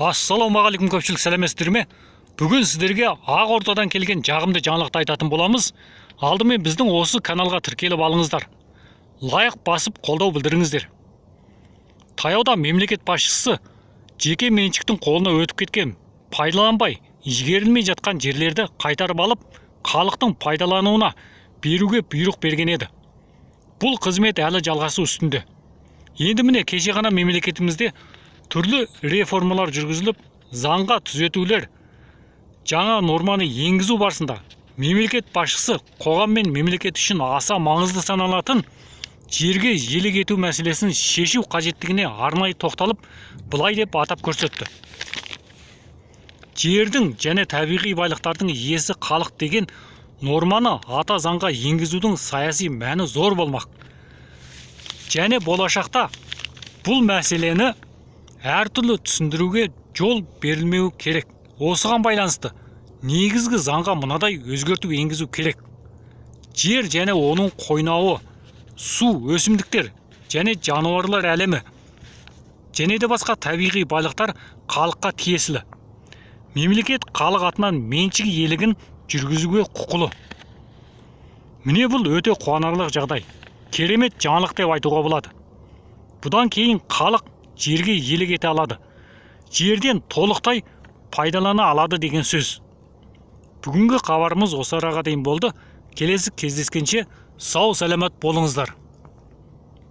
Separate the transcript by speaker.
Speaker 1: Ассалаумағалейкум, көпшілік! Сәлеметсіздер ме? Бүгін сіздерге Ақ Ордадан келген жағымды жаңалықты айтатын боламыз. Алдымен біздің осы каналға тіркеліп алыңыздар, лайк басып, қолдау білдіріңіздер. Таяуда мемлекет басшысы жеке меншіктің қолына өтіп кеткен, пайдаланбай, игерілмей жатқан жерлерді қайтарып алып, халықтың пайдалануына беруге бұйрық берген еді. Бұл қызмет әлі жалғасу үстінде. Енді, міне, кеше ғана мемлекетімізде түрлі реформалар жүргізіліп, заңға түзетулер, жаңа норманы енгізу барысында мемлекет басшысы қоғам мен мемлекет үшін аса маңызды саналатын жерге иелік ету мәселесін шешу қажеттігіне арнайы тоқталып, былай деп атап көрсетті: «Жердің және табиғи байлықтардың иесі халық деген норманы Ата Заңға енгізудің саяси мәні зор болмақ және болашақта бұл мәселені әртүрлі түсіндіруге жол берілмеуі керек. Осыған байланысты негізгі заңға мынадай өзгерту енгізу керек: жер және оның қойнауы, су, өсімдіктер және жануарлар әлемі және де басқа табиғи байлықтар халыққа тиесілі. Мемлекет халық атынан меншік иелігін жүргізуге құқылы». Міне, бұл өте қуанарлық жағдай, керемет жаңалық деп айтуға болады. Бұдан кейін халық жерге иелік ете алады, жерден толықтай пайдалана алады деген сөз. Бүгінгі хабарымыз осы араға дейін болды. Келесі кездескенше сау сәлемет болыңыздар.